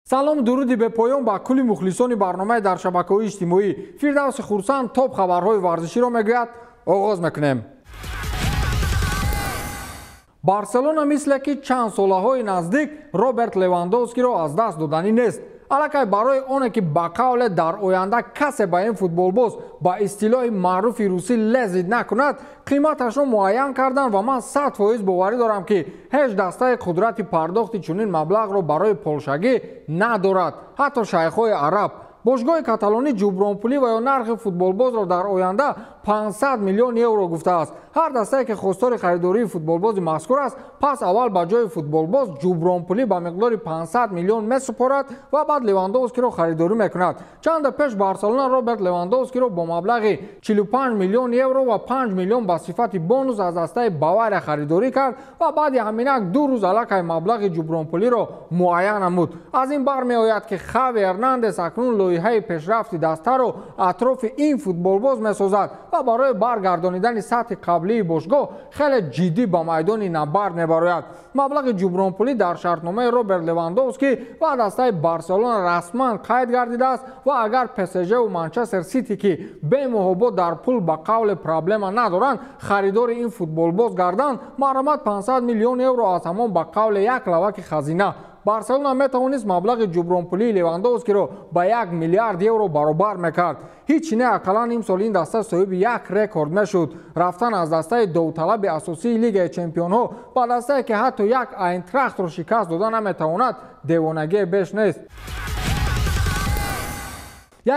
Салом дуруди бепоён ба кулли мухлисони барномаи дар шабакаҳои иҷтимоӣ. Фирдавси Хурсанд топ хабарҳои варзиширо мегӯяд. Оғоз мекунем. Барселона мисле ки чанд солаҳои наздик Роберт Левандовскиро аз даст доданӣ нест. Аллакай барои оне ки ба қавле дар оянда касе ба ин футболбоз ба истилоҳи маъруфи русӣ лезид накунад, қиматашро муайян карданд ва ман 100% боварӣ дорам, ки ҳеҷ дастаи қудрати пардохти чунин маблағро барои полшагӣ надорад, ҳатто шайхҳои араб. Бошгоҳи каталонӣ ҷубронпулӣ ва ё нархи футболбозро дар оянда 500 миллион евро гуфтааст. Ҳар дастае ки хостори харидории футболбози мазкур аст, пас аввал ба ҷои футболбоз ҷубронпулӣ ба миқдори 500 миллион месупорад ва баъд Левандовскиро харидорӣ мекунад. Чанде пеш Барселона Роберт Левандовскиро бо маблағи 45 миллион евро ва 5 миллион ба сифати бонус аз дастаи Бавария харидорӣ кард ва баъди ҳаминак 2 рӯз аллакай маблағи ҷубронпулиро муайян намуд. Аз ин бармеояд, ки Хави Эрнандес акнун лоиҳаи пешрафти дастаро атрофи ин футболбоз месозад ва барои баргардонидани сатҳи қаблии бошгоҳ хеле ҷиддӣ ба майдони набард мебарояд. Маблағи ҷубронпулӣ дар шартномаи Роберт Левандовски ва дастаи Барселона расман қайд гардидааст ва агар ПСЖ-ву Манчестер Сити, ки бемуҳобо дар пул ба қавле проблема надоранд, харидори ин футболбоз гарданд, марҳамат 500 миллион евро аз ҳамон ба қавле як лаваки хазина. Барселона метавонист маблағи ҷубронпулии Левандовскиро ба 1 миллиард евро баробар мекард. Ҳеҷ не, ақаллан имсол ин даста соҳиби як рекорд мешуд. Рафтан аз дастаи довталаби асосии Лигаи чемпионҳо ба дастае, ки ҳатто як Айнтрахтро шикаст дода наметавонад, девонагие беш нест.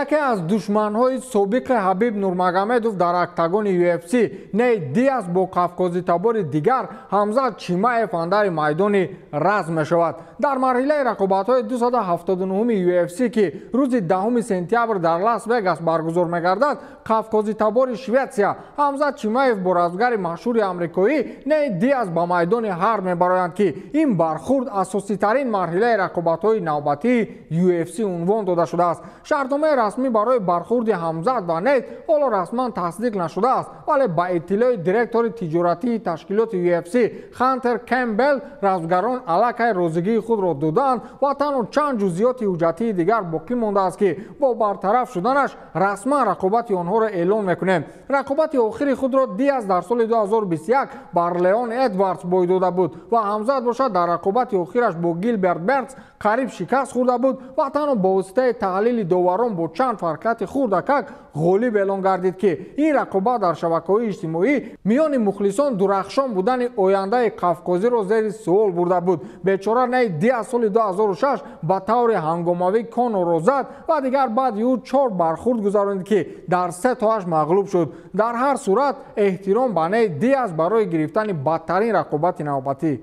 Яке аз душманҳои собиқи Ҳабиб Нурмагомедов дар октагони UFC Нейт Диас бо қафқозитабори дигар Ҳамзат Чимаев андари майдони разм мешавад. Дар марҳилаи рақобатҳои 279-уми UFC, ки рӯзи 10 сентябр дар Лас Вегас баргузор мегардад, қафқозитабори Шветсия Ҳамзат Чимаев бо размгари машҳури амрикоӣ Нейт Диас ба майдони ҳарб мебароянд, ки ин бархурд асоситарин марҳилаи рақобатҳои навбатии UFC унвон дода шудааст. Шартномаи расмӣ барои бархурди Ҳамзат ва Нейт ҳоло расман тасдиқ нашудааст, вале ба иттилои директори тиҷоратии ташкилоти UFC Хантер Кембел, размгарон аллакай розигии худро доданд ва танҳо чанд ҷузъиёти ҳуҷҷатии дигар боқӣ мондааст, ки бо бартараф шуданаш расман рақобати онҳоро эълон мекунем. Рақобати охири худро Диас дар соли 2021 бар Леон Эдвардс бой дода буд ва Ҳамзат бошад дар рақобати охираш бо Гилберт Бернс қариб шикаст хӯрда буд ва танҳо бо воситаи таҳлили доварон бо чанд фарқияти хурдакак ғолиб эълон гардид, ки ин рақобат дар шабакаҳои иҷтимоӣ миёни мухлисон дурахшон будани ояндаи қафқозиро зери суол бурда буд. Бечора Нейт Диас соли 2006 ба таври ҳангомавӣ Конорро зад ва дигар баъди ӯ 4 бархурд гузаронид, ки дар 3 тоаш мағлуб шуд. Дар ҳар сурат эҳтиром ба Нейт Диас барои гирифтани бадтарин рақобати навбатӣ.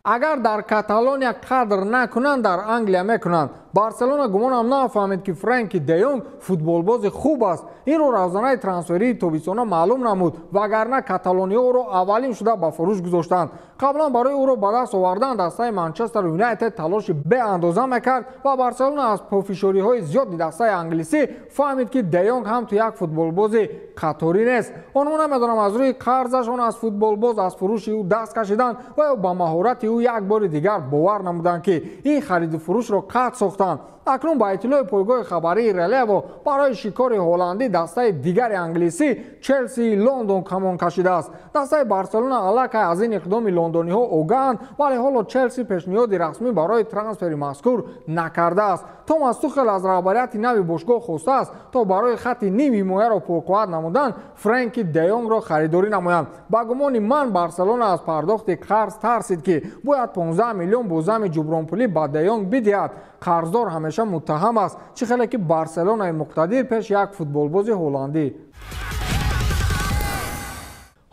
Агар дар Каталония қадр накунанд, дар Англия мекунанд. Барселона гумонам нафаҳмид, ки Френки де Йонг футболбози хуб аст. Инро равзанаи трансферии тобистона маълум намуд, вагарна каталониҳо ӯро аввалин шуда ба фурӯш гузоштанд. Қаблан барои ӯро ба даст овардан дастаи Манчестер Юнайтед талоши беандоза мекард ва Барселона аз пофишориҳои зиёди дастаи англисӣ фаҳмид, ки де Йонг ҳам ту як футболбози қаторӣ нест. Онҳо намедонам аз рӯи қарзашон аз футболбоз аз фурӯши ӯ даст кашиданд ва ё ба маҳорати ӯ як бори дигар бовар намуданд, ки ин хариду фурӯшро қатъ сохтанд. Акнун ба иттилои пойгоҳи хабарии Релево барои шикори ҳолландӣ дастаи дигари англисӣ Челсии Лондон камон кашидааст. Дастаи Барселона аллакай аз ин иқдоми лондониҳо огаҳанд, вале ҳоло Челси пешниҳоди расмӣ барои трансфери мазкур накардааст. Томас Тухел аз раҳбарияти нави бошгоҳ хостааст, то барои хатти ним ҳимояро пурқувват намудан Френки де Йонгро харидорӣ намоянд. Ба гумони ман Барселона аз пардохти қарз тарсид, ки бояд 15 миллион бо зами ҷубронпулӣ ба де Йонг бидиҳад. Қарздор ҳамеша муттаҳам аст, чӣ хеле ки Барселонаи муқтадир пеш як футболбози ҳолландӣ.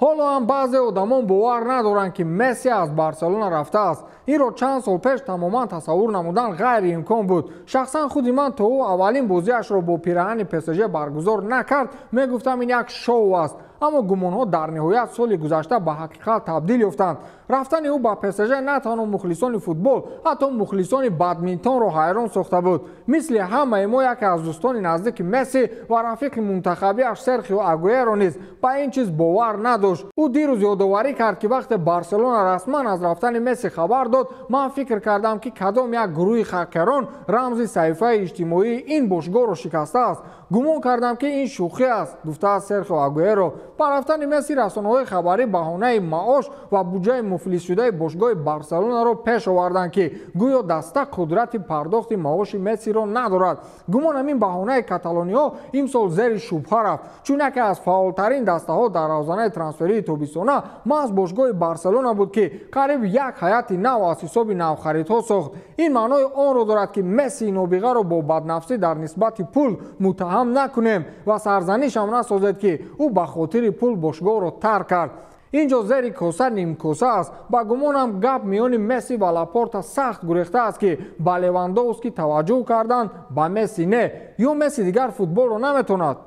Ҳоло ҳам баъзе одамон бовар надоранд, ки Месси аз Барселона рафтааст. Инро чанд сол пеш тамоман тасаввур намудан ғайриимкон буд. Шахсан худи ман то ӯ аввалин бозиашро бо пираҳани ПСЖ баргузор накард, мегуфтам ин як шоу аст. Аммо гумонҳо дар ниҳоят соли гузашта ба ҳақиқат табдил ёфтанд. Рафтани ӯ ба ПСЖ на танҳо мухлисони футбол, ҳатто мухлисони бадминтонро ҳайрон сохта буд. Мисли ҳамаи мо яке аз дӯстони наздики Месси ва рафиқи мунтахабиаш Серхио Агуэро низ ба ин чиз бовар надошт. Ӯ дирӯз ёдоварӣ кард, ки вақте Барселона расман аз рафтани Месси хабар дод, ман фикр кардам, ки кадом як гурӯҳи хакерон рамзи саҳифаи иҷтимоии ин бошгоҳро шикастааст. Гумон кардам, ки ин шӯхӣ аст, гуфтааст Серхио Агуэро. Ба рафтани Месси расонаҳои хабарӣ баҳонаи маош ва буҷаи муфлисшудаи бошгоҳи Барселонаро пеш оварданд, ки гӯё даста қудрати пардохти маоши Мессиро надорад. Гумонам ин баҳонаи каталониҳо имсол зери шубҳа рафт, чун яке аз фаъолтарин дастаҳо дар равзанаи трансферии тобистона маҳз бошгоҳи Барселона буд, ки қариб як ҳайати нав аз ҳисоби навхаридҳо сохт. Ин маънои онро дорад, ки Месси нобиғаро бо баднафсӣ дар нисбати пул муттаҳам накунем ва сарзанишам насозед, ки ӯ ба хотири пул бошгоҳро тарк кард. Инҷо зери коса нимкоса аст. Ба гумонам гап миёни Месси ва Лапорта сахт гурехта аст, ки ба Левандовски таваҷҷӯҳ карданд, ба Месси не. Ё Месси дигар футболро наметонад.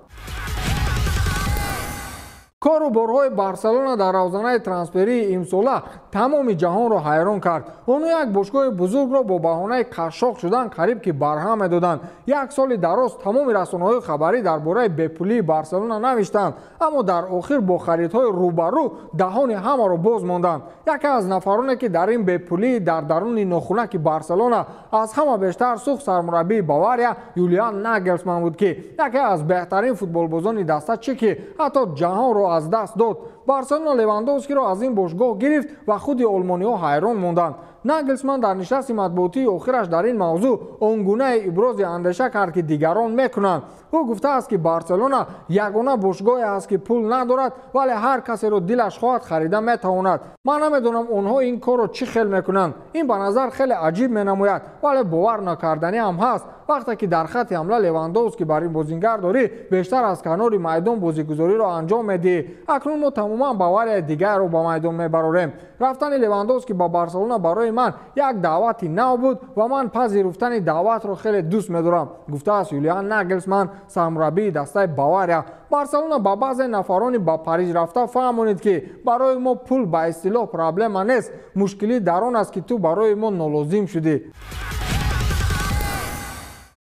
Кору борҳои Барселона дар равзанаи трансферии имсола тамоми ҷаҳонро ҳайрон кард. Онҳо як бошгоҳи бузургро бо баҳонаи қашшоқ шудан қариб ки барҳам медоданд. Як соли дароз тамоми расонаҳои хабарӣ дар бораи бепулии Барселона навиштанд, аммо дар охир бо харидҳои рӯбарӯ даҳони ҳамаро боз монданд. Яке аз нафароне, ки дар ин бепулӣ дар даруни нохунаки Барселона аз ҳама бештар сӯхт, сармураббии Бавария Юлиан Нагелсман буд, ки яке аз беҳтарин футболбозони даста чӣ ки ҳатто ҷаҳонро аз даст дод. Барселона Левандовскиро аз ин бошгоҳ гирифт ва худи олмониҳо ҳайрон монданд. Нагелсман дар нишасти матбуотии охираш дар ин мавзӯъ он гунаи ибрози андеша кард, ки дигарон мекунанд. Ӯ гуфтааст, ки Барселона ягона бошгоҳе аст, ки пул надорад, вале ҳар касеро дилаш хоҳад харида метавонад. Ман намедонам онҳо ин корро чӣ хел мекунанд. Ин ба назар хеле аҷиб менамояд, вале бовар накарданӣ ҳам ҳаст. Вақте ки дар хатти ҳамла Левандовски бар ин бозингар дорӣ, бештар аз канори майдон бозигузориро анҷом медиҳӣ. Акнун мо тамоман Баварияи дигарро ба майдон мебарорем. Рафтани Левандовски ба Барселона барои ман як даъвати нав буд ва ман пазируфтани даъватро хеле дӯст медорам, гуфтааст Юлиан Нагелсман, сармураббии дастаи Бавария. Барселона ба баъзе нафарони ба Париж рафта фаҳмонид, ки барои мо пул ба истилоҳ проблема нест, мушкилӣ дар он аст, ки ту барои мо нолозим шудӣ.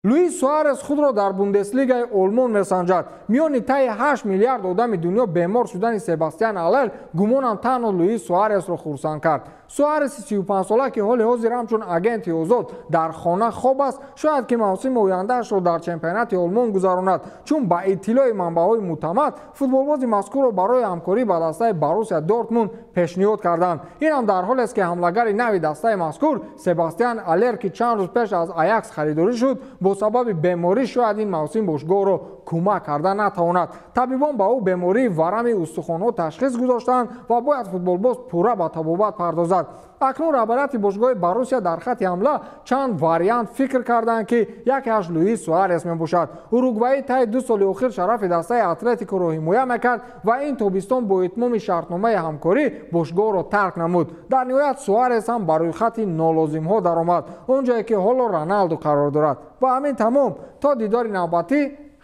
Луис Суарес худро дар Бундеслигаи Олмон месанҷад. Миёни таи 8 миллиард одами дунё бемор шудани Себастьян Аллер гумонам танҳо Луис Суаресро хурсанд кард. Суареси 35сола, ки ҳоли ҳозир ҳамчун агенти озод дар хона хоб аст, шояд ки мавсими ояндаашро дар чемпионати Олмон гузаронад, чун ба иттилои манбаъҳои мӯътамад футболбози мазкурро барои ҳамкорӣ ба дастаи Боруссия Дортмунд пешниҳод карданд. Ин ҳам дар ҳолест, ки ҳамлагари нави дастаи мазкур Себастьян Аллер, ки чанд рӯз пеш аз Аякс харидорӣ шуд, бо сабаби беморӣ шояд ин мавсим бошгоҳро кӯмак карда натавонад. Табибон ба ӯ бемории варами устухонҳо ташхис гузоштанд ва бояд футболбоз пурра ба табобат пардозад. Акнун раҳбарияти бошгоҳи Боруссия дар хатти ҳамла чанд вариант фикр карданд, ки якеаш Луис Суарес мебошад. Уругваӣ таи 2 соли охир шарафи дастаи Атлетикоро ҳимоя мекард ва ин тобистон бо итмоми шартномаи ҳамкорӣ бошгоҳро тарк намуд. Дар ниҳоят Суарес ҳам ба рӯйхати нолозимҳо даромад, он ҷое ки ҳоло Роналду қарор дорад. Ва ҳамин тамом. То дидори навбатӣ,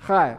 хайр.